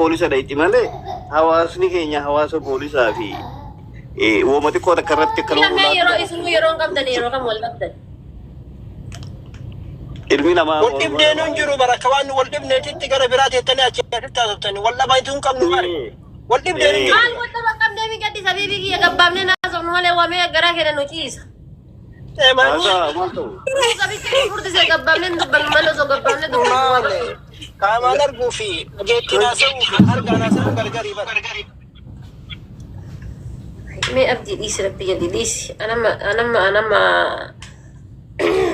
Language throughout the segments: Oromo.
Poolisa dhayti malee hawaasni keenya hawaasa poolisaa fi wooma xiqqoo takka irratti akka Lamee nama yeroo isinuu yeroo hin qabdan, yeroo kam wal qabdan? Ilmi namaa Wal dhibdeen hin jiru bara, akka waan nu wal dhibneetitti gara biraa teettanii achi asitti haasoftan. Wal dhabanitu hin qabnu bare. Wal dhibdeen hin jiru. Maal wanta baqqabnee mi gaddi sabiibii kiyya gabbaabnee naasofnu malee waamee garaa keenya nu ciisa. Eh, maal? Haasaa maal ta'u? Sabichi nu furdisee gabbaabnee hin dubbannu malee osoo gabbaabnee dubbannu. Maali? Qaamaan arguu fi dhageettiin haasa'uu fi argaan haasa'uun gargarii bara. Mee abdii dhiisi, rabbi jedhi dhiisi. Anama anama anama.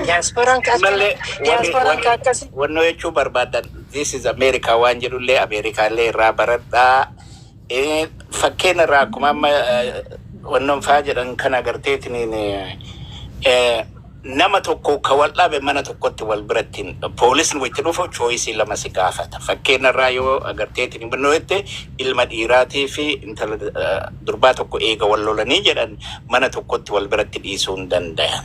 Diyaaspooraan ka Mallee wanni diyaaspooraan ka akkasi. Wannoo jechuu barbaadan, "This is America" waan jedhullee Ameerikaallee irraa baradhaa. Fakkeenya irraa akkuma amma wannoon faa jedhan kana agarteetiniin nama tokko ka wal dhabe mana tokkotti wal biratti poolisni walitti dhufu choice lama si gaafata. Fakkeenya irraa yoo agarteetiin wannoo jette, ilma dhiiraatii fi intala durbaa tokko eega wal lolanii jedhan mana tokkotti wal biratti dhiisuu hin danda'an.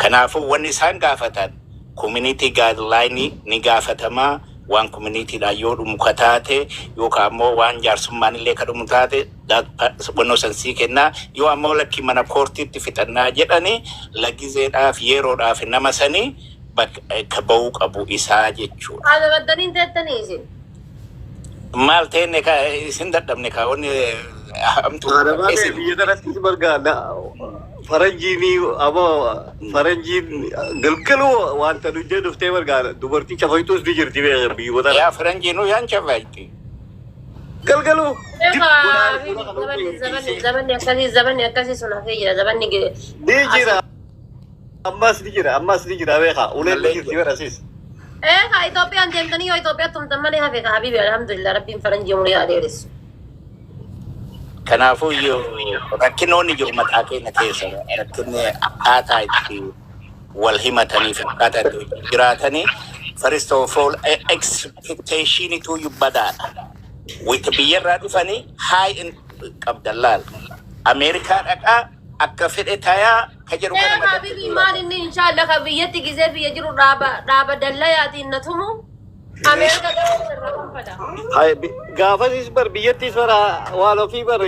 Kanaafuu wanni isaan gaafatan community guideline ni gaafatamaa, waan communitydhaan yoo dhumu ka taate yookaan ammoo waan jaarsummaan illee ka dhumu taate wannoo san sii kennaa. Yoo ammoo lakki mana courtiitti fixannaa jedhani, lagizeedhaaf yeroodhaaf nama sanii bakka ka ba'uu qabu isaa jechuudha. Haadha baddaniin teettanii isin. Maal teenne ka isin dadhabne ka wanni hamtuu Haadha baatee isin biyya kanatti bargaa faranjiin ammoo faranjiin galgaluu wanta nu jedhu dhuftee bargaa dubartii cafaytuus ni jirti biyyoota. Yaa, faranjiinuu yaan cafayti. Galgaluu. Zabanni zabanni zabanni akkasii, zabanni akkasii sun hafee jira, zabanni Ni jira. Ammas ni jira, ammas ni jira, beekaa uleen ni jirti bara siis. Ee ka Itoophiyaan deemtanii yoo Itoophiyaa tumtan malee hafe ka habibi, alhamdulillah, rabbiin faranjii umurii haa dheeressu. Kanaafuu iyyuu rakkinoonni jiru mataa keenya keessa, rakkinni akkaataa itti wal himatanii fi akkaataa itti wajjin jiraatanii, first of all expectationitu iyyuu badaadha. Wayita biyyarraa dhufanii high in qabdan laal. Ameerikaa dhaqaa akka fedhe tayaa ka jedhu Ee kana mataatti habibi, tuulata. Maal inni inshallah ka biyyatti gisee biyya jiru dhaaba dhaaba dallayaatiin na tumu Ameerika garuu irraa kanfala. Gaafasis bar biyyattis bara waan ofii bar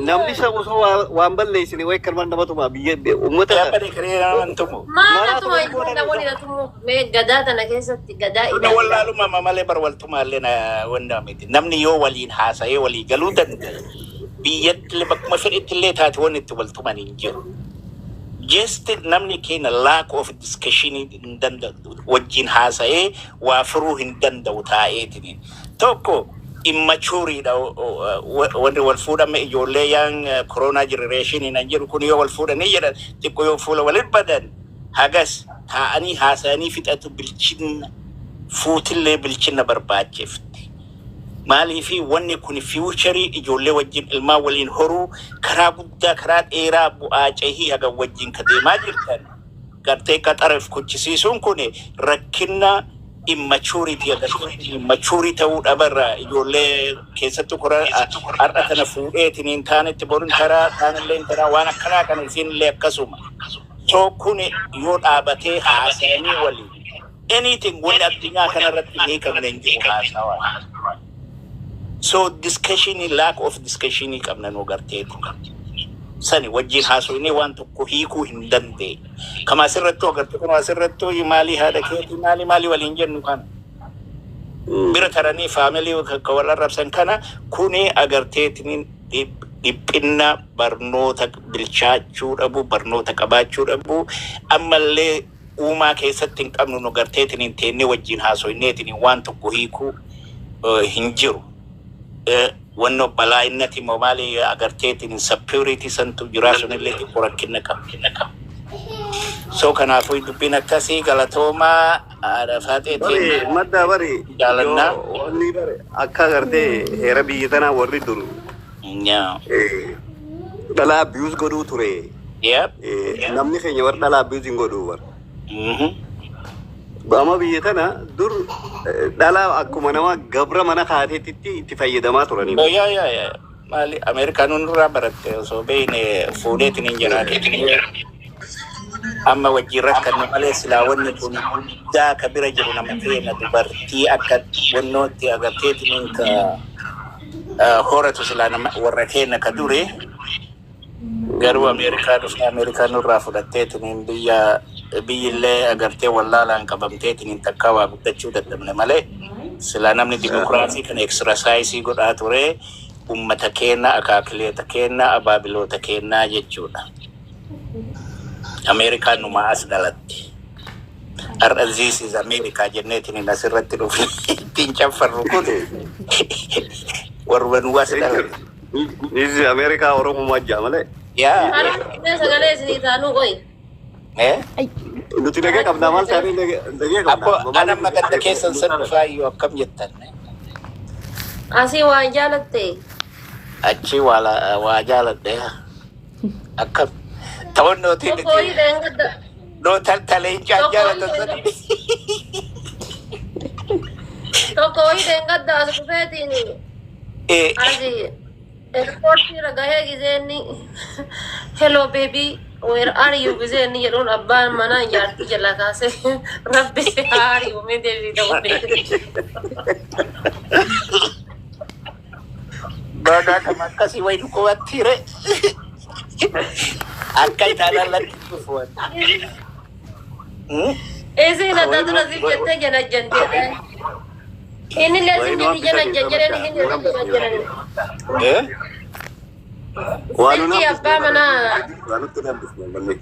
namni isa osoo waan balleessine wayi kalman nama tuma biyya uummata. Yaa bade kiree naman tumu. Maal na tuma? Inshallah wali na tumu mee gadaa tana keessatti gadaa Tuna ilaalla. Wallaaluma malee bar waltumaallee na wanda miti. Namni yoo waliin haasa'ee walii galuu danda'e biyyatti illee bakkuma fedhetti illee taate wanni itti waltuman hin jiru. Just namni keenya lack of discussion hin danda'u, wajjin haasa'ee waa furuu hin danda'u taa'eetiniin. Tokko immaturedha wanni wal fuudhame, ijoollee yaan corona generation nan jedhu kun yoo wal fuudhanii jedhan xiqqoo yoo fuula walit badan hagas taa'anii haasa'anii fixatu. Bilchinna fuutillee bilchinna barbaachifti. Maaliifi wanni kun future ijoollee wajjin ilmaan waliin horuu karaa guddaa, karaa dheeraa, bu'aa cehii haga wajjin ka deemaa jirtan gartee qaxareef kuchisiisuun kun rakkina immaturity agartee immature ta'uu dhabarra. Ijoollee keessattuu kora har'a tana fuudheetiin hin taanetti boruun taraa taanillee hin taraa, waan akkanaa kana isiinillee akkasuma. So kun yoo dhaabatee haasa'anii waliin anything, wanni addunyaa kanarratti hiikamne hin jiru haasawaa. So discussion, lack of discussion qabna nu garteetu. Sani wajjin haasofnee waan tokko hiikuu hin dandeenye. Kama asirrattuu agarte kun asirrattuu maalii haadha keetii maalii maalii waliin jennu kana. Bira taranii family ka wal arrabsan kana kuni agarteetiin dhiphinna barnoota bilchaachuu dhabu, barnoota qabaachuu dhabu, ammallee uumaa keessatti hin qabnu nu garteetiin hin teennee wajjin haasofneetiin waan tokko hiikuu hin jiru. Wanno balaa innati immoo maali agarteetiin security santu jira, sunillee xiqqoo rakkina qaba. So kanaafuu dubbiin akkasii, galatoomaa haadha Bari faaxeetiin madda bari jaalannaa. Yoo wanni bari akka agartee heera biyya tanaa warri dur dhalaa abuse godhuu ture. Namni keenya warra dhalaa abuse hin godhuu bara. Amma biyya tana dur dhalaa akkuma nama gabra mana kaateetitti itti fayyadamaa turanii. Oh, yeah. Maali Ameerikaan nurraa baratte osoo beekne fuudheetiin hin jiraate. Amma wajjin rakkanne malee silaa wanni kun guddaa ka bira jiru nama keenya dubartii akka wannootti agarteetiin ka Horatu silaa nama warra keenya ka dure, garuu Ameerikaa dhufee Ameerikaa nurraa fudhatteetiniin biyya biyyillee agartee wallaalaan qabamteetiniin takkaa waa guddachuu dadhabne malee, silaa namni dimokiraasii kana exercise godhaa ture ummata keenya, akaakileeta keenya, abaabiloota keenyaa jechuudha. Ameerikaan numaa as dhalatti. Har'a "This is America" jenneetiniin asirratti dhufne ittiin caffarru kun warra nu as dhalate. This is America Oromoo jaa malee. Yaa. Har'a sagalee isinii taanuu qoy. Eh? Nuti nagee qabnaa, maal taanee nagee Abbo, qabnaa. ana amma ganda keessan san dhufaayyuu akkam jettan? Asii waan jaalatte. Achi waa jaaladhe, akkam ta'onnootiin Tokko wayii dheengadda. No taltaleencaan jaalatan sanii. Tokko wayii dheengadda as dhufeetiin asii airportii irra gahee gizeenni "Hello baby, where are you?" gizeenni jedhuun, abbaan manaa jaartii jalaa kaasee "Rabbi si haa ari'u, mee deebii ta'uu." Bagaa kam akkasii wayi nu qubattiire akka itaanaan latti dhufu. Isiin adda dura siif jettee jala jantee. Inni illee sin jetti jala jedhani, inni jala jedhani. Waan nu Silkii abbaa manaa Waan nutti hambisne malee.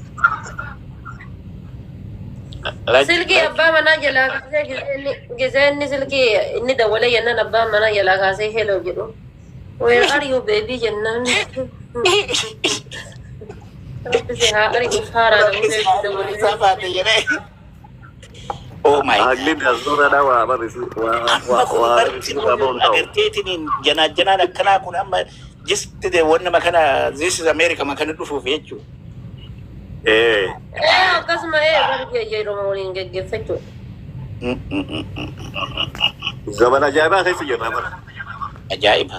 Silkii abbaa manaa jalaa kaasee gizeenni silkii inni dawwalee jennaan, abbaan manaa jalaa kaasee "Hello" jedhu. "Where are you, baby?" jennaan. "Rabbi si haa ari'u, haaraa namni dawwalee." Oh my God. Haqni diasporaadhaa waa barrisi waa Amma kun waa barti waa ba'uun ta'u. agarteetiniin janaa janaan akkanaa kun amma just wanna makana "This is America" makana dhufuuf jechuudha. Ee. Ee, akkasuma ee barjee jedhama waliin geggeeffachuu. Zaman ajaa'ibaa keessa jirra bara. Ajaa'iba.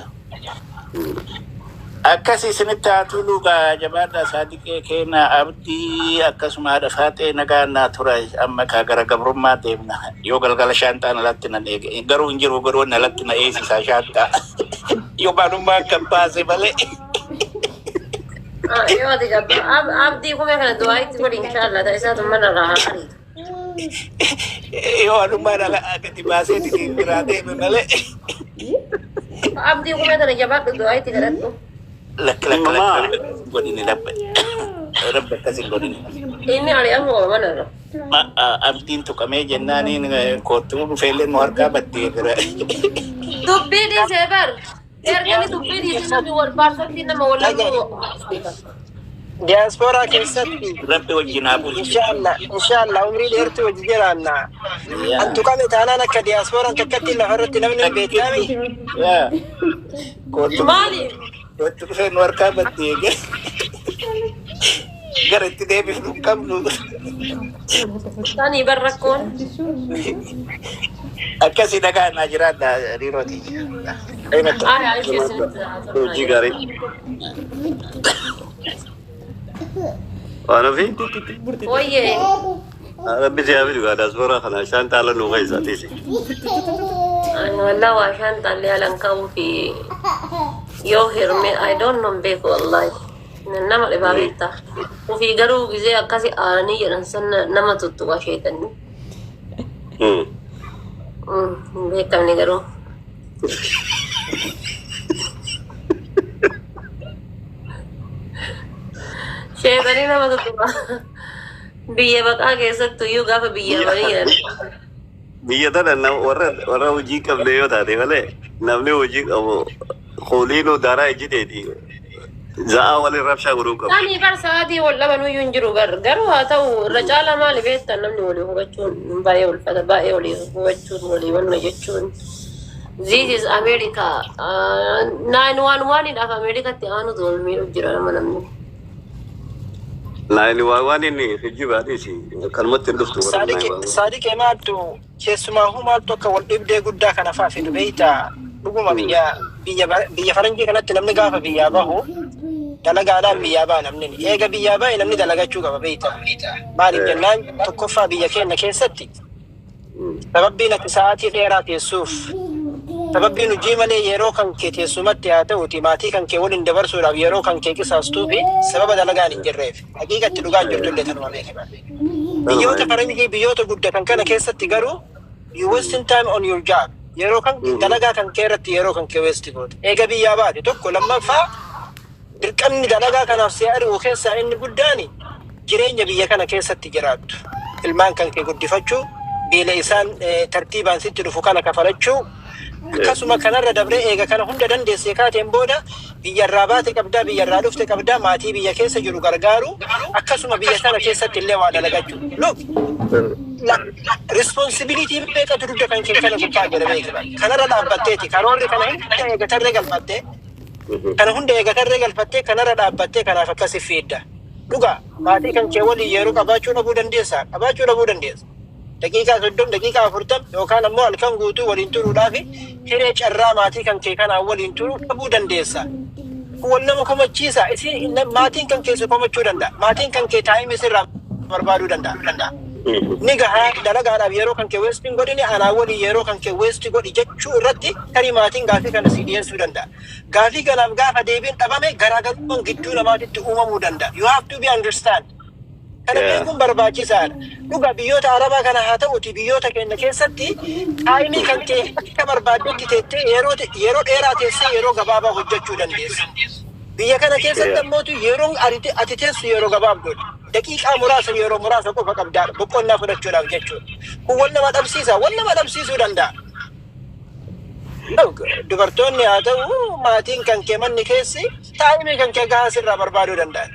Akkas isinitti haa tolu gaa, jabaadhaa. Saadiqee keenya, Abdii, akkasuma haadha Faaxee, nagaan naa tura. Amma kaa gara gabrummaa deemna. Yoo galgala shaantaan alatti nan eege garuu hin jiru, garuu inni alatti na eegsisaa shaantaa yoo maalummaa kan baase malee. Yoo ati gabba Abdii kumee kana du'aa itti godhi, inshaallah ta'e isaatu mana irraa haa ariitu. Yoo anummaan ala gadi baasee biraa deeme malee. Abdii kumee kana jabaadhu, du'aa itti kadhadhu. Lakki, lakki, Mamaa. lakki, godhini, rabba rabba akkas hin godhini. Inni ari'amu qaba mana irra. Abdiin tuqamee jennaaniin koottuu dhufeellee nu harkaa baddee bira. Dubbii dhiisee bar. Ergani dubbii dhiisee namni wal faarsatti nama wal loluu. Diyaaspooraa keessatti Rabbi wajjin haa bulchu. Inshaallah, inshaallah, umrii dheertuu wajji jiraanna. An tuqame taanaan akka diyaasporaan takkatti lafarratti namni hin beekami. Yaa. Koottuu Maali? koottuu dhufee nu harkaa baddee gara itti deebifnu hin qabnu. Tani bar rakkoon. Akkasii nagaa naa jiraadha hariirooti. Ay, ay, isinitti Hojii gaarii. Waan ofii? Wayyee. Rabbi si haa fidu gaa diasporaa kana shaantaa ala nuu keessa tiisi. Wallah waa shaantaallee alan ka'uu fi yoo hirme, I don't know, beeku wallahi. Nama dhibaa beektaa. Ofii garuu gizee akkasi aaranii jedhan san nama tuttuqa sheexanni. Hin beekamne garuu. Sheexanii nama tuttuqa. Biyya baqaa keessattuu iyyuu gaafa biyya banii jedhan. Biyya tana warra hojii qabne yoo taate malee, namni hojii qabu kuuliinuu daaraa ejjiteeti. Za'aa waliin rabshaa godhuu qabu. Ani bar sa'aatii wal dhabanuyyuu hin jiru bar, garuu haa ta'u irra caalaa maali beektan, namni walii hubachuun baay'ee ulfata, baay'ee walii hubachuun, walii wanna jechuun. This is America. 911 dhaaf Ameerikatti aanutu wal miidhu jira nama namni. 911 inni kijjibaadhis kanumatti hin dhuftu warra 911. Saadiqee, maaltu keessumaahuu maaltu akka wal dhibdee guddaa kana faa fidu beektaa? Dhuguma biyya faranjii kanatti namni gaafa biyyaa bahu dalagaadhaan biyyaa baha namni. Eega biyyaa bahe namni dalagachuu qaba beektaa? Maaliif jennaan, tokkoffaa biyya keenya keessatti sababbiin ati sa'aatii dheeraa teessuuf Sababbiin hojii malee yeroo kan kee teessumatti haa ta'uti maatii kan kee waliin dabarsuudhaaf yeroo kan kee qisaastuu fi sababa dalagaan hin jirreef. Haqiiqatti dhugaan jirtu illee tanuma beekama. Biyyoota faranjii, biyyoota guddatan kana keessatti garuu you wasting time on your job. Yeroo kan dalagaa kan kee irratti yeroo kan kee waste goote. Eega biyyaa baate tokko lammaffaa dirqamni dalagaa kanaaf si ari'u keessaa inni guddaani jireenya biyya kana keessatti jiraattu. Ilmaan kan kee guddifachuu, biila isaan tartiibaan sitti dhufu kana kafalachuu, akkasuma kanarra dabree eega kana hunda dandeessee kaateen booda biyyarraa baate qabdaa, biyyarraa dhufte qabdaa, maatii biyya keessa jiru gargaaru, akkasuma biyya sana keessatti illee waa dalagachuu. Look, responsibility meeqatu dugda kan kee kana gubbaa jira beekama. Kanarra dhaabbatteeti karoorri kana hunda eega tarree galfattee, kana hunda eega tarree galfattee, kanarra dhaabbattee kanaaf akkasi fiidda. Dhugaa maatii kan kee waliin yeroo qabaachuu dhabuu dandeessa, qabaachuu dhabuu dandeessa. Daqiiqaa 30, daqiiqaa 40 yookaan ammoo halkan guutuu waliin turuudhaaf hiree carraa maatii kan kee kanaan waliin turuu dhabuu dandeessa. Wal nama komachiisa. Isin maatiin kan kee si komachuu danda'a. Maatiin kan kee time sirraa barbaaduu danda'a. Ni gahaa, dalagaadhaaf yeroo kan kee waste hin godhini, anaa waliin yeroo kan kee waste godhi jechuu irratti tarii maatiin gaafii kana si dhiyeessuu danda'a. Gaafii kanaaf gaafa deebiin dhabame garaagarummaan gidduu namaatitti uumamuu danda'a. You have to be understand. Kana beekuun barbaachisaadha. Dhuga biyyoota Arabaa kana haa ta'uti biyyoota keenya keessatti time kan kee akka barbaaddetti teettee yeroo dheeraa teessee yeroo gabaabaa hojjechuu dandeessa. Biyya kana keessatti ammootu yeroon ati teessu yeroo gabaabduudha. Daqiiqaa muraasa, yeroo muraasa qofa qabdaadha boqonnaa fudhachuudhaaf jechuudha. Kun wal nama dhabsiisa, wal nama dhabsiisuu danda'a. Dubartoonni haa ta'u maatiin kan kee manni keessi time kan kee gahaa sirraa barbaaduu danda'a.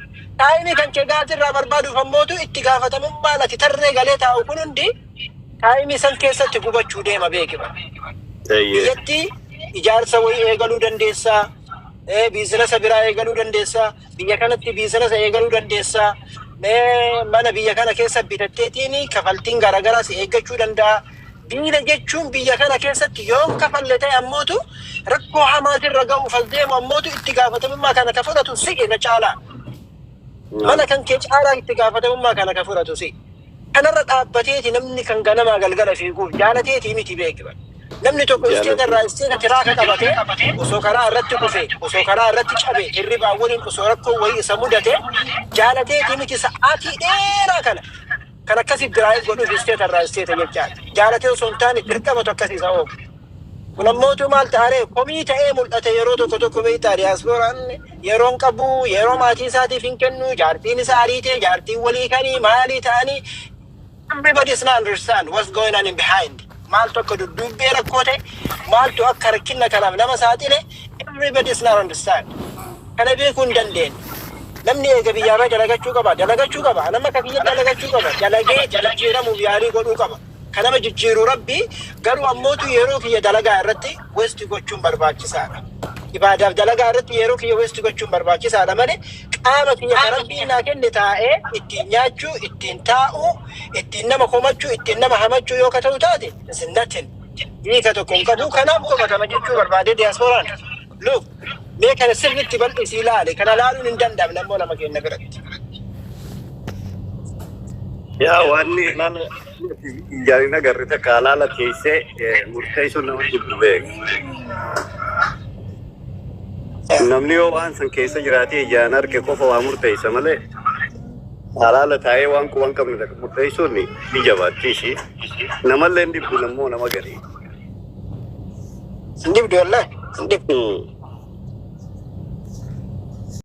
Time kan kee gahaa sirraa barbaaduuf ammootu itti gaafatamummaan ati tarree galee taa'u kun hundi time san keessatti gubachuu deema beekima. Biyyatti ijaarsa wayii eegaluu dandeessaa. Business biraa eegaluu dandeessaa. Biyya kanatti business eegaluu dandeessaa. Mana biyya kana keessa bitatteetiin kafaltiin garaagaraa si eeggachuu danda'a. Biila jechuun biyya kana keessatti yoo kafalle ta'e ammootu rakkoo hamaatirra ga'uuf as deemu ammootu itti gaafatamummaa kana ka fudhatu si irra caalaa. Mana kan kee caalaa itti gaafatamummaa kana ka fudhatu si. Kanarra dhaabbateeti namni kan ganamaa galgala fiiguuf jaalateeti miti beekama. Namni tokko state irraa state truck qabatee osoo karaa irratti kufe, osoo karaa irratti cabe, hirribaa waliin osoo rakkoo wayii isa mudate jaalateeti miti sa'aatii dheeraa kana. Kan akkasii drive godhuuf state irraa state jechaadha. Jaalatee osoo hin taane dirqamatu akkasii isa oofu. Kun ammootu maal ta'aree komii ta'ee mul'ate yeroo tokko tokko beektaa, diyaaspooraan yeroon qabu, yeroo maatii isaatiif hin kennu, jaartiin isaa ariitee, jaartiin walii kanii maalii ta'anii, everybody is not understand what's going on in behind. Maaltu akka dudduubbee rakkoo ta'e, maaltu akka rakkina kanaaf nama saaxile, everybody is not understand. Kana beekuu hin dandeenye. Namni eega biyyaa bahe dalagachuu qaba, dalagachuu qaba. Nama akka kiyya dalagachuu qaba. Dalagee jijjiiramuuf yaalii godhuu qaba. Kan nama jijjiiru Rabbi, garuu ammootu yeroo kiyya dalagaa irratti waste gochuun barbaachisaadha. Ibaadaaf dalagaa irratti yeroo kiyya waste gochuun barbaachisaadha malee qaama kiyya kan Rabbiin naa kenne taa'ee ittiin nyaachuu, ittiin taa'uu, ittiin nama komachuu, ittiin nama hamachuu yoo ka ta'u taate is nothing. Hiika tokko hin qabu. Kanaaf komatama jechuu barbaade diyaaspooraan. Look, mee kana sirriitti bal'isii ilaali. Kana laaluun hin danda'amne ammoo nama keenya biratti. Yaa wanni ijaarin agarre takka halaala teessee murteessuun nama jibbu beeku. Namni yoo waan san keessa jiraatee ijaan arge qofa waa murteessa malee halaala taa'ee waan quban qabne takka murteessuun ni jabaatti ishii. Namallee hin dhibbu, nammoo nama garii. Hin dhibdu, wallahi. Hin dhibdu.